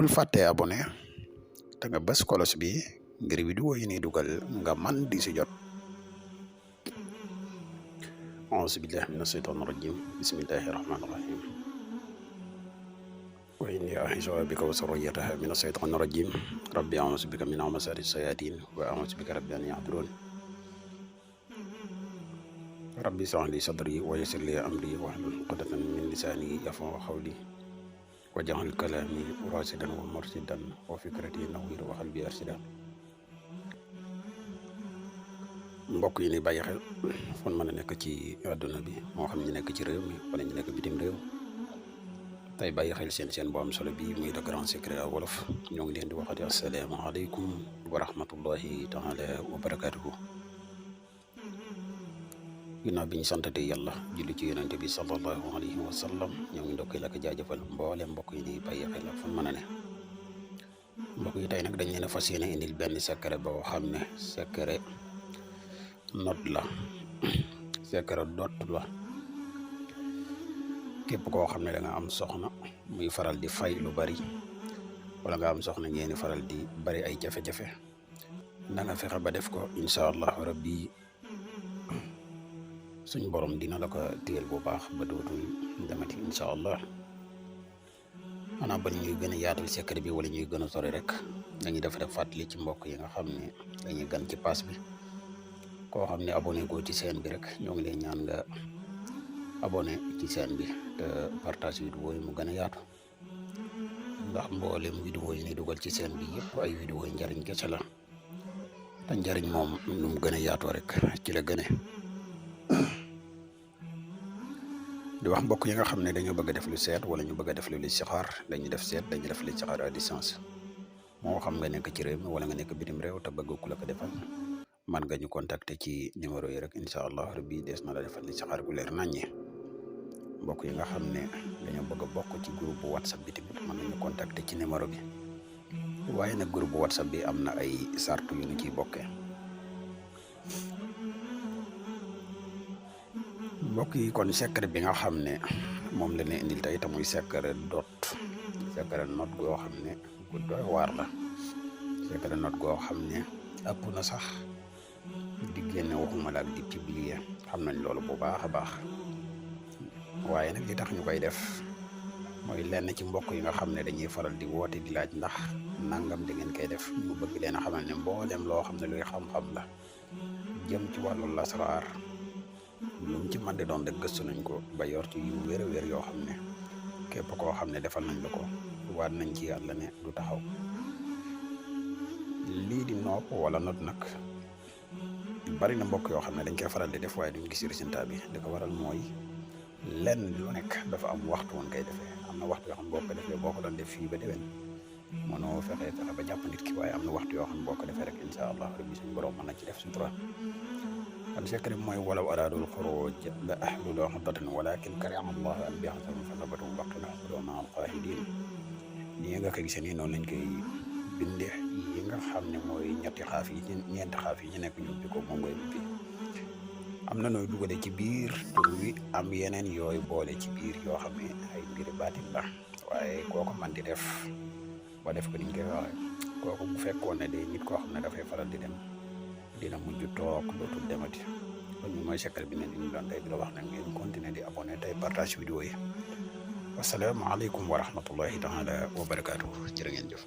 bul fàtte abonné te nga bës kolos bi ngir vidéo yi ni dugal nga man di si jot. auzu billahi mina shaytaani rajim bismillahi rahmaani rahim wa inni u'iizuha bika wa zurriyyataha mina shaytaani rajim rabbi auzu bika min hamazaati shayaatiin wa auzu bika rabbi an yahduruun rabbi shrah li sadri wa yassir li amri wahlul uqdatan min lisaani yafqahu qawli waj'al kalaami raasidan wa murshidan wa fikrati nawwir wa qalbi arshida. mbokk yi ni bàyyi xel fon mën a nekk ci àdduna bi moo xam ñu nekk ci réew mi wala ñu nekk bitim réew tey bàyyi xel seen bu am solo bi muy le grand secret wolof ñoo ngi leen di waxati asalaamaaleykum wa rahmatullahi taala wa barakatuhu. ginnaaw bi ñu santate yàlla julli ci yonente bi sallallahu alayhi wa sallam ñoo ngi ndokkee ak jaajëfal mboole mbokk yi di bàyyi xel ak fan mën a ne. mbokk yi tey nag dañ leen a fas yéene indil benn secret boo xam ne secret not la secret dot la. képp koo xam ne da nga am soxna muy faral di fay lu bari wala nga am soxna ngeen faral di bari ay jafe-jafe na nga fexe ba def ko incha allah rabbi suñ borom dina la ko téyel bu baax ba dootul demati incha allah. maanaam ba ñuy gën a yaatal secret bi wala ñuy gën a sori rek dañuy def rek fàttali ci mbokk yi nga xam ne dañuy gan ci pass bi. koo xam ne abonné ko ci chaîne bi rek ñoo ngi lay ñaan nga abonné ci chaîne bi te partage vidéo yi mu gën a yaatu ndax mboolem vidéo yi ni dugal ci chaîne bi yëpp ay vidéo yi njariñ kese la te njariñ moom nu mu gën a yaatoo rek ci la gëne. di wax mbokk yi nga xam ne dañoo bëgg a def lu seet wala ñu bëgg a def lu listixaar dañuy def seet dañuy def listixaar à distance moo xam nga nekk ci réew mi wala nga nekk bitim réew te bëgg ku la ko defal man nga ñu contacter ci numéro yi rek incha allah rabbi des na la defal listixaar gu leer naññe. mbokk yi nga xam ne dañoo bëgg a bokk ci groupe bu whatsapp bi tamit mën nañu contacter ci numéro bi waaye nag groupe bu whatsapp bi am na ay sartu yu ñu ciy bokkee. mbokk yi kon secret bi nga xam ne moom la ne indil tey te muy secret secret not goo xam ne gu doy waar la. secret not goo xam ne ëpp na sax di génne waxuma la ak di publier xam nañ loolu bu baax a baax waaye nag li tax ñu koy def mooy lenn ci mbokk yi nga xam ne dañuy faral di woote di laaj ndax nangam da ngeen koy def ñu bëgg leen a xamal ne mboolem loo xam ne luy xam-xam la jëm ci wàllu lasraar lu mu ci mën di doon rek gëstu nañ ko ba yor ci yu wér a wér yoo xam ne képp koo xam ne defal nañ la ko waat nañ ci yàlla ne du taxaw. lii di nopp wala not nag bari na mbokk yoo xam ne dañ koy faral di def waaye duñ gis résultat bi li ko waral mooy lenn lu nekk dafa am waxtu woon koy defee am na waxtu yoo xam boo ko defee boo ko doon def fii ba déwén mënoo fexe ba jàpp nit ki waaye am na waxtu yoo xam boo ko defee rek incha allah rabbi suñu borom mën na ci def sutura. kon secret mooy walaw araadul xuruuj la ahlulo xaddatan walakin kariha allahu an bi'athahum fa sabatu baqina ma al-qaa'idiin nii nga ko gisee nii noonu lañ koy bindee yi nga xam ne mooy ñeenti xaaf yi ñeenti xaaf yi ñu nekk ñu ubbi ko moom ngay ubbi. am na nooy dugale ci biir tur wi am yeneen yooyu boole ci biir yoo xam ne ay mbiri baatin la waaye kooku man di def ba def ko niñ koy waxee kooku bu fekkoon ne day nit koo xam ne dafay faral di dem dina mujj toog dootul demati. kon ñu mooy secret bi ne ñu doon tey di la wax nag ngeen continuer di abonné tey partage vidéo yi. wasalaamaaleykum wa rahmatullahi taala wa barakaatu jërë ngeen jëf.